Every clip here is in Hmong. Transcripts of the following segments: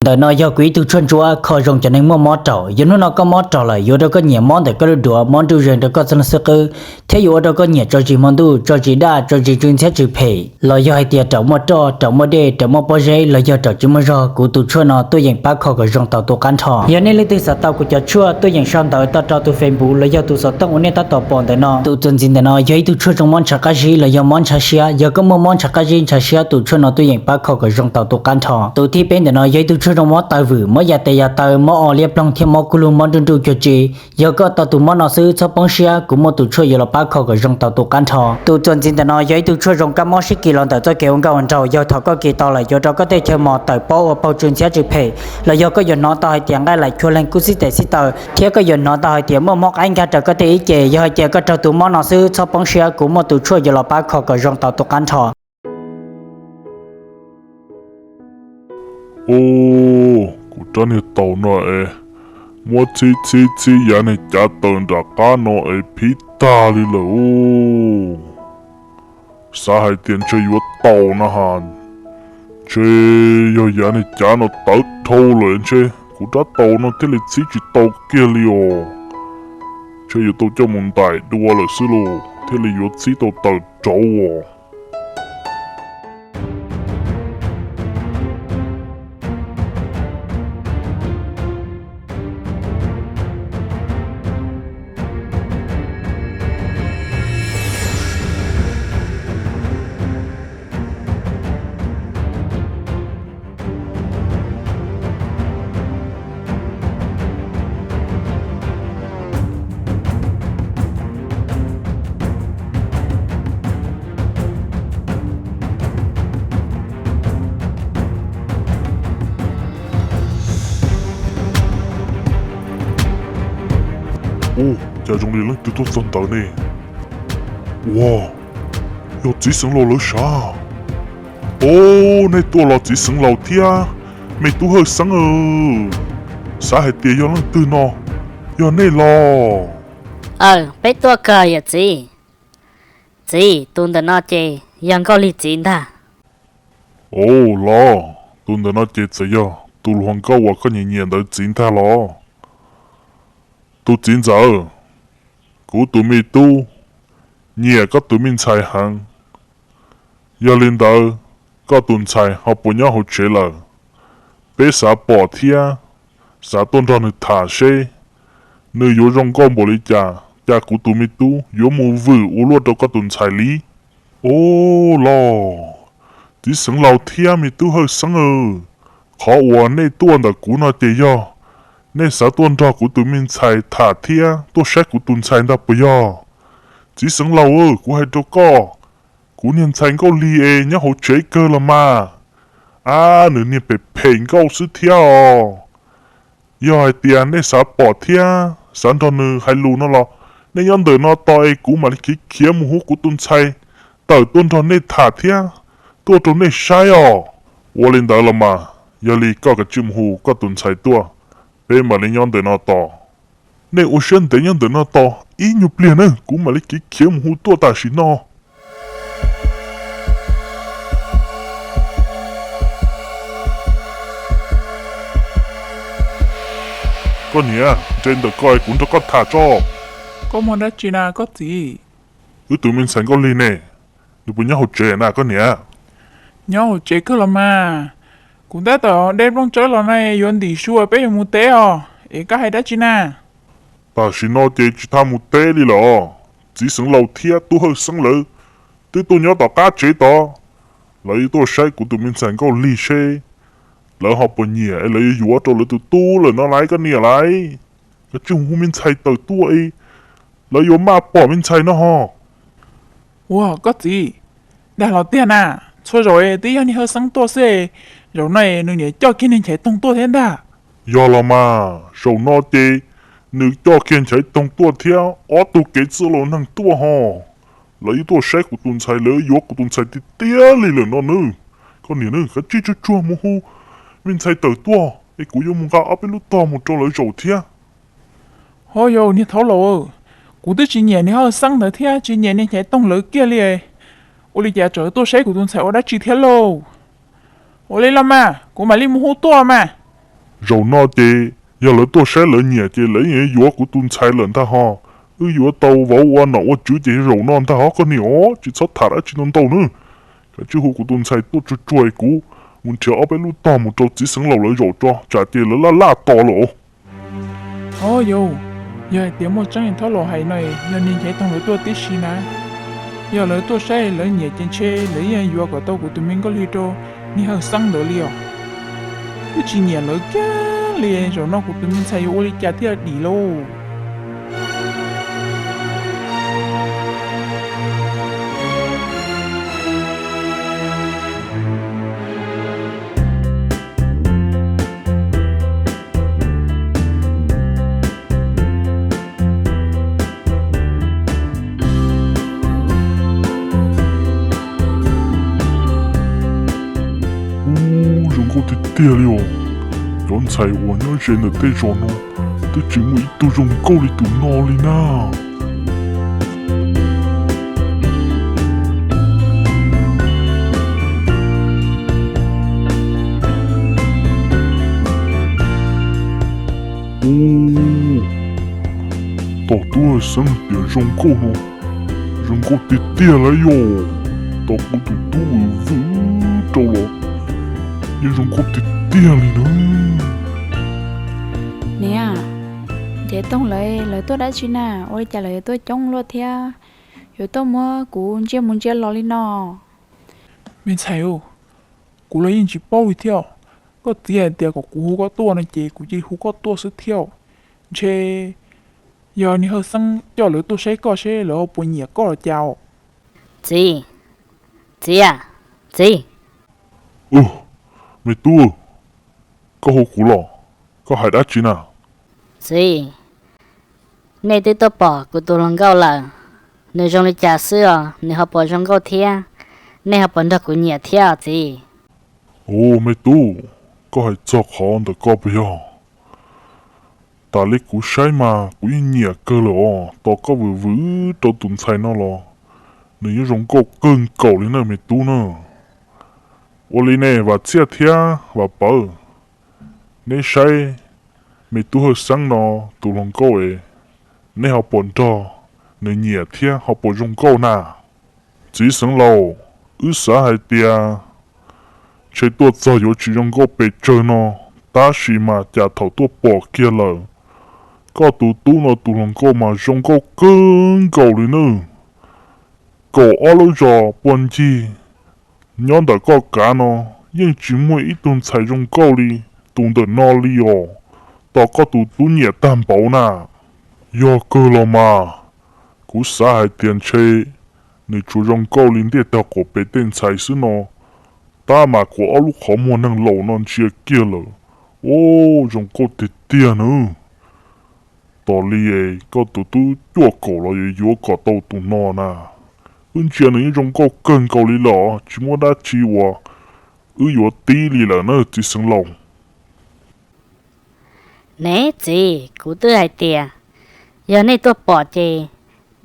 Ntawm no yog kuv ib tug tshuaj ntsuab kho zoo cov neeg muaj mob raum. Yog hnub no koj mob raum lawm, yuav ua rau koj nyiam mob ntawm koj lub duav, mob nruj zes rau koj txoj hlab xwb qwb, thiab yuav ua rau koj nyiam tso zis hmo ntuj, tso zis daj, tso zis tsw ntxhiab tsw phem, los yog hais tias raum muaj roj, raum muaj dej, raum muaj pob zeb, los yog raum tsis muaj zog, kuv tus tshuaj no tuaj yeem pab kho kom zoo tau tu qab nrho. Yog nej leej twg xav tau kuv cov tshuaj, tuaj yeem sau ntawv tau rau tus Facebook los yog tus xov tooj uas nej tab tom pom ntawm no. Tus txuas ntxiv ntawm no yog ib tug tshuaj zoo mob ntshav qab zib los yog mob ntshav siab. Yog koj muaj mob ntshav qab zib ntshav siab, tus tshuaj no tuaj yeem pab kho kom zoo tau tu qab nrho. Tus thib peb ntawm no yog ib tug tshuaj zoo mob taw vwm, mob ya tes ya taw, mob o liab ploog thiab mob kub lug, mob nruj nruj cuag tsi. Yog koj tau tus mob no xwb, txhob poob siab, kuv muaj tus tshuaj yuav los pab kho kom zoo tau tu qab nrho. Tus txuas ntxiv ntawm no yog ib tug tshuaj zoo kab mob sib kis los ntawm txoj kev ua nkauj ua nraug. Yog thaum koj kis tau lawm, yuav ua rau koj tej chaw mos tawm paub, ua paug tsw ntxhiab tsw phem, los yog koj yuav hnov tau hais tias nqaij laim chua leeg, kub xib tes xib taw, thiab koj yuav hnov tau hais tias muaj mob qaib nkag rau koj tej ib ce. Yog hais tias koj raug tus mob no xwb, txhob poob siab, kuv muaj tus tshuaj yuav los pab kho kom zoo tau tu qab nrho. Ub, kuv rab niag taus no es muab txhib txhib txhib yav niag cav taws nram qab no es phib tag li lawm ub. Xav hais tias ntshe yuav taus no ha, ntshe yog yav niag cav no tawv dhau lawm ntshe kuv rab taus no thiaj li txhib tsis tau kiag li os. Ntshe yuav tau coj mus ntaim dua lawm xwb lauj, thiaj li yuav txhib tau taws rauv os. Ub, cas zoo li leej twg tuaj txog ntawd ne? Ua, yog txiv xeev laus lawv sav. Ub, nej tuaj los txiv xeev laus thiab me tub Hawj Xeeb aw? Xav hais tias yog leej twg no, yog nej los? Aw, peb tuaj kawg yawm txiv. Txiv, tus ntawm no ces yog Nkauj Lig txiv ntag. Ub, los tus ntawm no ces txawm yog tus hluas nkauj uas koj nyiam nyiam ntawd txiv ntag los? Tus txiv ntxawm, kuv tus me tub nyiam koj tus me ntxhais heev. Yog li ntawd, koj tus ntxhais ho puas nyob hauv tsev lawm? Peb xav pom thiab xav tuaj nrog nws tham seb nws yuav zoo nkauj npaum li cas, cas kuv tus me tub yuav mus vwm ua luaj rau koj tus ntxhais li. Ub, los txiv xeev laus thiab me tub Hawj Xeeb aw, qhov uas nej tuaj ntawm kuv no ces yog nej xav tuaj nrog kuv tus me ntxhais tham thiab tuaj saib kuv tus ntxhais ntag puas yog? Txiv xeev laus aw, kuv hais rau koj, kuv niag ntxhais Nkauj Lig es nyob hauv tsev kawg los mas. Ab, nws niag phem phem nkauj xwb thiab os. Yog hais tias nej xav pom thiab xav nrog nws hais lus no los, nej nyob ntawm no tos es kuv mam li khiav khiav mus hu kuv tus ntxhais tawm tuaj nrog nej tham thiab tuaj rau nej saib os. Ua li ntawd los mas, yog li koj kav tsij mus hu koj tus ntxhais tuaj, peb mam li nyob ntawm no tos. Nej ua siab ntev nyob ntawm no tos ib nyuag pliag na, kuv mam li khiav khiav mus hu tuaj tam sim no. Koj niam, nres ntawm ko kuv nrog koj tham tso. Koj muaj dab tsi na koj txiv? Wb tus me ntxhais Nkauj Lig ne, nws puas nyob hauv tsev na koj niam? Nyob hauv tsev kawg los mas. Kuv tab tom de nplooj tsawb los no yuav ntim su peb yuav mus teb os, es koj hais dab tsi na? Tam sim no ces tsis tau mus teb li lawm. Txiv xeev laus thiab tub Hawj Xeeb lawv twb tuaj nyob tom qab tsev tod. Lawv yuav tuaj saib kuv tus me ntxhais Nkauj Lig seb lawv ho puas nyiam es lawv yuav yuav rau lawv tus tub lawm no lauj koj niam lauj. Kav tsij hu me ntxhais tawm tuaj es lawv yuav maj pom me ntxhais no ho. Ua koj txiv, dag los tiag na, txhua zaus twb yog niag Hawj Xeeb tuaj xwb, zaum no nws niam coj kiag niag Nchaiv Toog tuaj thiab ntag. Yog los mas, zaum no ces nws coj kiag Nchaiv Toog tuaj thiab ob tug kev txwj laus neeg tuaj ho. Lawv yuav tuaj saib kuv tus ntxhais, lawv yuav yuav kuv tus ntxhais tiag tiag li lawm no nawb. Koj niam nawb, kav tsij tsuag tsuag mus hu me ntxhais tawm tuaj es kuv yuav mus nqa ob peb lub tog mus rau lawv zaum thiab. Ho yog niag thaub laus, kuv twb tsis nyiam niag Hawj Xeeb ntawd thiab tsis nyiam niag Nchaiv Toog lawv kiag li. Ua li cas tseem tuaj saib kuv tus ntxhais ua dab tsi thiab lauj? Ua li los mas, kuv mam li mus hu tuaj mas. Zaum no ces yog lawv tuaj saib lawv nyiam ces lawv yeej yuav kuv tus ntxhais lawm ntag hos. Wb yuav tau vauv ua nom ua tswv ces zaum no ntag hos koj niam os, tsis txhob tham dab tsi ntau ntau nawb. Kav tsij hu kuv tus ntxhais tuaj tsuag tsuag es kuv mus nrhiav ob peb lub tog mus rau txiv xeev laus lawv zaum tso, tsam ces lawv laj laj tos lawm os. Au yau, yog hais tias muaj tseeb li Thaub Laus hais no, yog niag Nchaiv Toog lawv tuaj tib si na, yog lawv tuaj saib lawv nyiam ces ntshe lawv yeej yuav kom tau kuv tus me Nkauj Lig rau niag Hawj Xeeb ntawd li os. Twb tsis nyiam lawv kiag li, zaum no kuv tus me ntxhais yuav ua li cas thiaj dim lauj? Ub, zoo nkauj tiag tiag li os. Cov ntxhais uas nyob ze ntawm tej zos no twb tsis muaj ib tug zoo nkauj li tus no li na. Ub, tom tub Hawj Xeeb tias zoo nkauj no, zoo nkauj tiag tiag lawm yom. Tom kuv tus tub vwm vwm rau los yeej zoo nkauj tiag tiag li na. Niam, Nchaiv Toog lawv, lawv tuaj dab tsi na? Ua li cas lawv yuav tuaj coob luaj thiab yuav tuaj muab kuv ntsia mus ntsia los li no? Me ntxhais, kuv los yeej tsis paub li thiab. Koj txiv hais tias kom kuv hu koj tuaj no ces kuv cia li hu koj tuaj xwb thiab. Ntshe yog niag Hawj Xeeb coj lawv tuaj saib koj seb lawv ho puas nyiam koj los cas. Txiv, txiv, txiv. Me tub, koj hu kuv los? Koj hais dab tsi na? Txiv, nej twb tuaj pom kuv tus hluas nkauj lawm, nws zoo li cas xwb os, nws ho puas zoo nkauj thiab, nej ho puas nrog kuv nyiam thiab os txiv? Ua me tub, koj hais txog qhov ntawm koj puas yog? Tas li kuv saib mas kuv yeej nyiam kawg lawm os. Tos koj vwm vwm rau tus ntxhais no los nws yeej zoo nkauj kawg nkaus li na me tub na. Ua li ne Vam Txhiaj thiab Vam Pawv, neb saib me tub Hawj Xeeb no tus hluas nkauj es neb ho puas nrog nws nyiam thiab ho puas zoo nkauj na? Txiv xeev laus, wb xav hais tias ntshe tuaj txog yuav tsis zoo nkauj pes tsawg no, tab sis mas cas thaum tuaj pom kiag lawm, koj tus tub no tus hluas nkauj mas zoo nkauj kawg nkaus li nawb. Kaum ob lub zos puag ncig nyob ntawm koj kav no yeej tsis muaj ib tug ntxhais zoo nkauj li tus ntawm no li os. Tos koj tus tub nyiam tag npaum na. Yog kawg los mas, kuv xav hais tias ntshe nws tsuas zoo nkauj li ntiaj tog qaum pem tej ntxhais xwb no, tab mas kuv ob lub qhov muag neeg laus no ntsia kiag lawm, ua zoo nkauj tiag tiag nawb. Tos li es koj tus tub cuaj kaum los yuav yuav kom tau tus no na. Wb ntsia nws yeej zoo nkauj kawg nkaus li los tsis muaj dab tsi uas wb yuav tib li lawm na txiv xeev laus. Ne txiv, kuv twb hais tias yog nej tuaj pom ces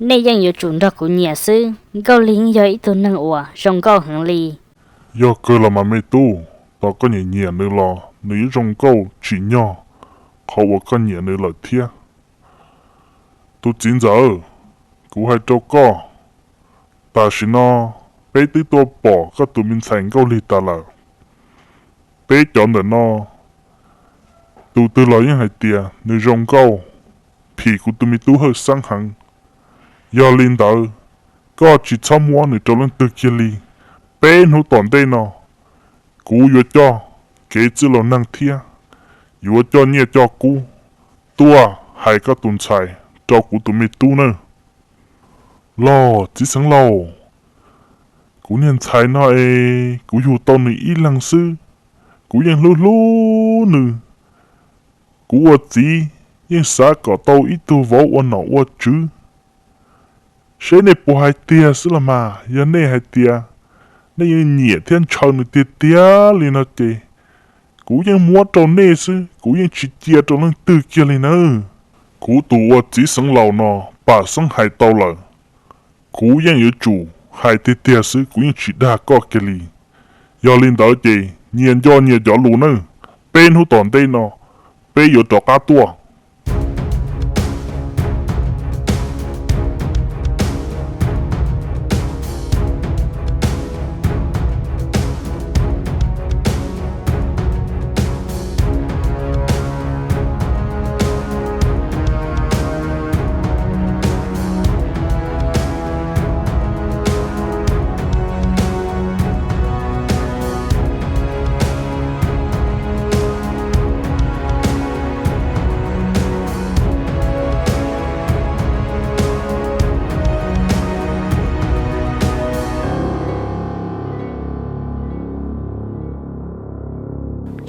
nej yeej yuav tsum nrog kuv nyiam xwb. Nkauj Lig yog ib tug neeg uas zoo nkauj heev li. Yog kawg los mas me tub, tos koj nyiam nyiam nws los nws yeej zoo nkauj tsim nyog qhov uas koj nyiam nws lawm thiab. Tus txiv ntxawm, kuv hais rau koj, tam sim no peb twb tuaj pom koj tus me ntxhais Nkauj Lig tas lawm. Peb cov ntawm no tus twg los yeej hais tias nws zoo nkauj phim kuv tus me tub Hawj Xeeb heev. Yog li ntawd, koj tsis txhob muab nws rau leej twg kiag li. Peb hnub tom ntej no, kuv yuav coj kev txwj laus neeg thiab yuav coj nyiaj coj kub tuaj hais koj tus ntxhais rau kuv tus me tub nawb. Los txiv xeev laus, kuv niag ntxhais no es kuv yug tau nws ib leeg xwb, kuv yeej hlub hlub nws. Kuv ua txiv yeej xav kom tau ib tug vauv ua nom ua tswv. Seb nej puas hais tiag xwb los mas, yog nej hais tias nej yeej nyiam thiab ntshaw nws tiag tiag li no ces kuv yeej muab rau nej xwb, kuv yeej tsis cia rau leej twg kiag li nawb. Kuv tus ua txiv xeev laus no pam xeeb hais tau lawm, kuv yeej yuav tsum hais tiag tiag xwb, kuv yeej tsis dag koj kiag li. Yog li ntawd ces nyias nco nyias cov lus nawb. Peb hnub tom ntej no peb yuav rov qab tuaj.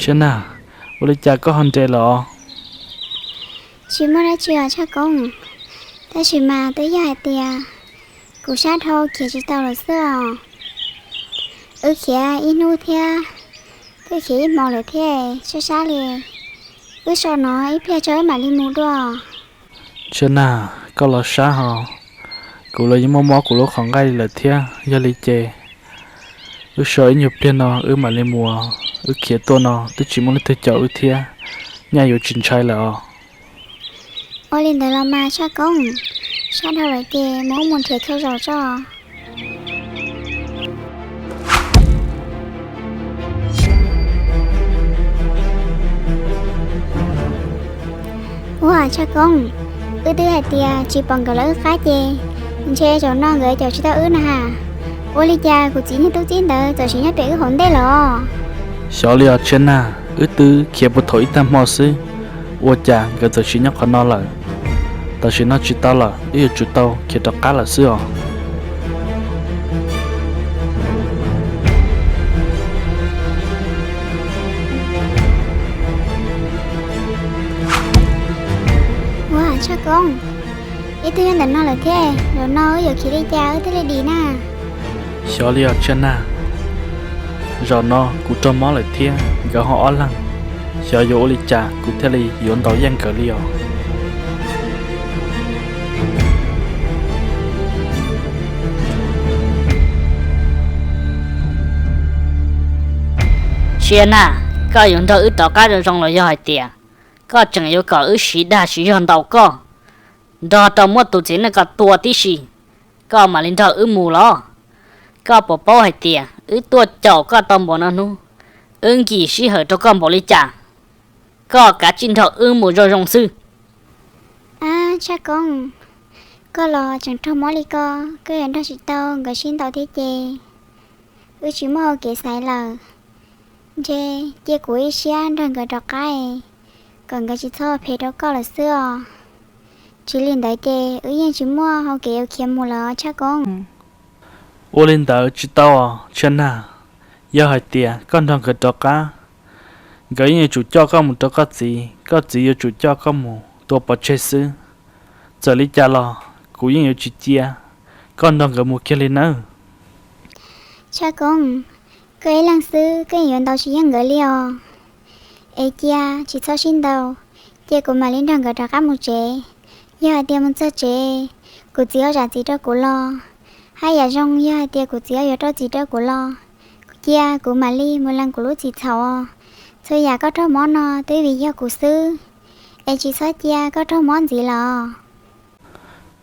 Tshia Nag, ua li cas koj ho nres lawm os? Tsis muaj dab tsi os Tshaj Koob, tab sis mas twb yog hais tias kuv sab dhau khiav tsis tau lawm xwb os. Wb khiav ib hnub thiab, twb khiav ib hmo lawm thiab, sab sab li, wb so no ib pliag tso wb mam li mus dua. Tshia Nag, koj los sab ho, kuv los yeej muaj mob kuv lub qhov nqaij li lawm thiab, yog li ces wb so ib nyuag pliag no wb mam li mus, wb khiav tuaj no twb tsis muaj leej twg caum wb thiab, nyaj yuav tsis ntshai lawm os. Ua li ntawd los mas Tshaj Koob, sab dhau lawm ces mus wb mus nrhiav chaw zaum tso. Ua Tshaj Koob, wb twb hais tias tsis pom nkawd lawv wb qab ces ntshe zaum no nkawd caum tsis tau wb na has. Ua li cas kuv txiv niag tub txib ntawd txawm sim nyob pem wb hauv ntej lawm os? Xyov li os Tshia Nag, wb twb khiav puag thaum ib tag hmo xwb, ua cas nkawd txawm sim nyob qhov no lawm? Tam sim no tsis tau lawm, wb yuav tsum tau khiav rov qab lawm xwb os. Ua Tshaj Koob, ib tug nyob ntawm no lawm thiab, zaum no wb yuav khiav li cas wb thiaj li dim na? Xyov li os Tshia Nag, zaum no kuv raug mob lawm thiab nkawd ho ob leeg, xyov yuav ua li cas kuv thiaj li yuav ntaus yeej nkawd li os. Tshia Nag, koj yuav nrog wb rov qab zoo zoo los yog hais tias koj tseem yuav kom wb siv dag siv zog ntaus koj, nrog rau muab tus txiv neej ko tua tib si, koj mam li nrog wb mus los? Koj puas paub hais tias wb tuaj caum koj tau npaum no hnub, wb nkim sij hawm rau koj npaum li cas? Koj kav tsij nrog wb mus zoo zoo xwb. Ab Tshaj Koob, koj los tseem raug mob li ko, koj yuav nrog tsis tau nkawd sib ntaus thiab ces wb tsis muaj hau kev xaiv lawm. Ntshe cia kuv ib siab nrog nkawd rov qab, kom nkawd tsis txhob phem rau koj lawm xwb os. Tsis li ntawd ces wb yeej tsis muaj hau kev yuav khiav mus lawm Tshaj Koob. Ua li ntawd tsis tau os Tshia Nag, yog hais tias koj nrog nkawd rov qab, nkawd yeej yuav tsum coj koj mus rau koj txiv, koj txiv yuav tsum coj koj mus tua pov tseg xwb. Txawm li cas los kuv yeej yuav tsis cia koj nrog nkawd mus kiag li nawb. Tshaj Koob, koj ib leeg xwb koj yeej yuav ntaus tsis yeej nkawd li os. Es cia tsis txhob sib ntaus, cia kuv mam li nrog nkawd rov qab mus tsev. Yog hais tias mus txog tsev, kuv txiv ho zam txim rau kuv los, haj yam zoo yog hais tias kuv txiv ho yuav rau txim rau kuv los, cia kuv mam li mus lees kuv lub txim txhaum os. Txhua yam koj raug mob no twb vim yog kuv xwb, es tsis txhob cia koj raug mob ntxiv lawm.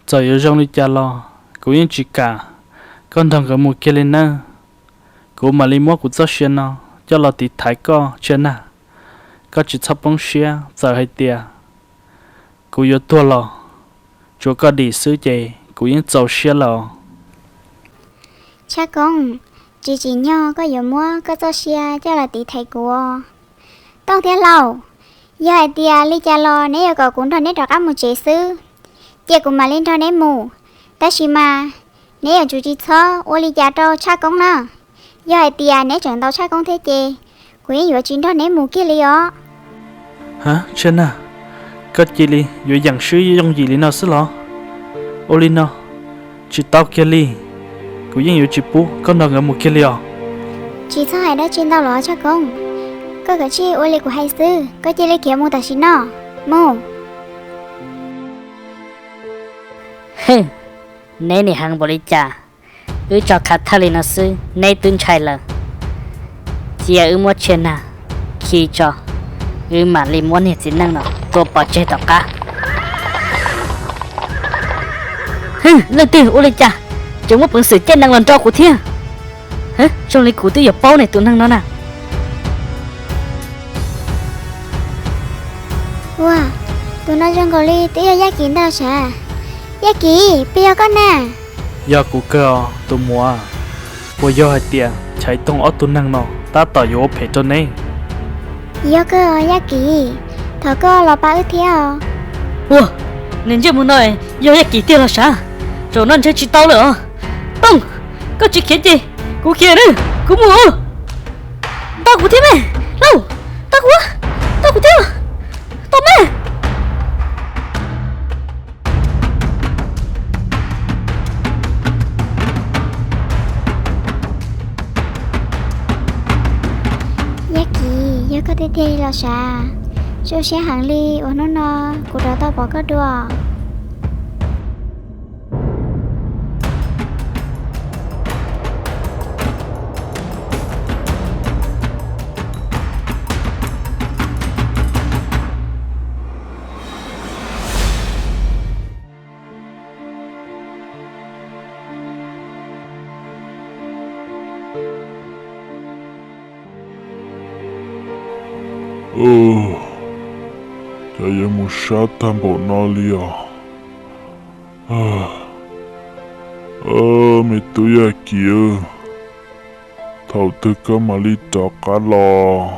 Txawm yuav zoo li cas los kuv yeej tsis kam koj nrog nkawd mus kiag li nawb. Kuv mam li muab kuv txoj sia no coj los tiv thaiv koj Tshia Nag. Koj tsis txhob poob siab, txawm hais tias kuv yuav tuag los tsuav koj dim xwb ces kuv yeej txaus siab lawm os. Tshaj Koob, tsis tsim nyog koj yuav muab koj txoj sia coj los tiv thaiv kuv os. Tooj thiab Hlau, yog hais tias li cas los neb yuav kom kuv nrog neb rov qab mus tsev xwb, cia kuv mam li nrog neb mus. Tab sis mas neb yuav tsum tsis txhob ua li cas rau Tshaj Koob na. Yog hais tias neb tseem ntaus Tshaj Koob thiab ces kuv yeej yuav tsis nrog neb mus kiag li os. Ha, Tshia Nag, koj cia li yuav yeem swb yooj yim li no xwb los? Ua li no tsis tau kiag li, kuv yeej yuav tsis pub koj nrog nkawd mus kiag li os. Tsis txhob hais dab tsi ntau los Tshaj Koob, koj kav tsij ua li kuv hais xwb, koj cia li khiav mus tam sim no, mus. Hwm, neb nim heev npaum li cas, wb tso khav thawj li no xwb neb twb ntshai lawm. Cia wb muab Tshia Nag khi tso, Wb mam li muab niag txiv neej no tua pov tseg tom qab. Hwj, leej twg ua li cas tseem muaj peev xwm caij nees los nrog kuv thiab? Hwj, zoo li kuv twb yuav paub ne tus neeg no na. Ua, tus no zoo nkaus li twb yog Yaj Kim ntag sav. Yaj Kim, puas yog koj na? Yog kuv kawg os tus muam. Puas yog hais tias Chaiv Toog ob tug neeg no tab tom yuav ua phem rau neb? Yog kawg os Yaj Kim, thov koj los pab wb thiab os. Ua, niag ntsej muag no yog Yaj Kim tiag los sav? Zaum no ntshe tsis tau lawm os. Toog, koj tsis khiav ces kuv khiav na, kuv mus. Tau kuv thiab me, Lauj, tau kuv, tau kuv thiab, tau me. Yaj Kim, yog koj tiag tiag li los sav? Zoo siab heev li uas hnub no kuv rov tau pom koj dua. Cas yuav mus sab tag npaum no li os? Me tub Yaj Kim, thaum twg koj mam li rov qab los?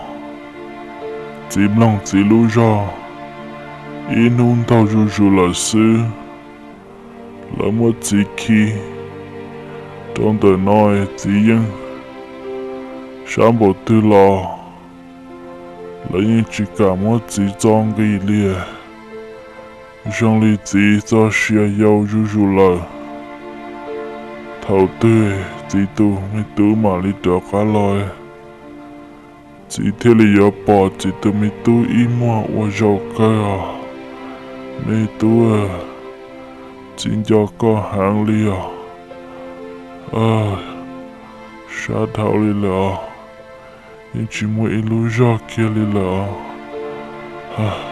Txiv mloog txiv lub zog, ib hnub ntaug zuj zus lawm xwb. Lawv muab txiv khi rau ntawm no, txiv yeej sab npaum twg los lawv yeej tsis kam muab txiv txo nqis li. Zoo li txiv txoj sia yau zuj zus lawm. Thaum twg txiv tus me tub mam li rov qab los, txiv thiaj li yuav pom txiv tus me tub ib muag ua zaum kawg os. Me tub, txiv nco koj heev li os. Sab dhau li lawm os, yeej tsis muaj ib lub zog kiag li lawm os.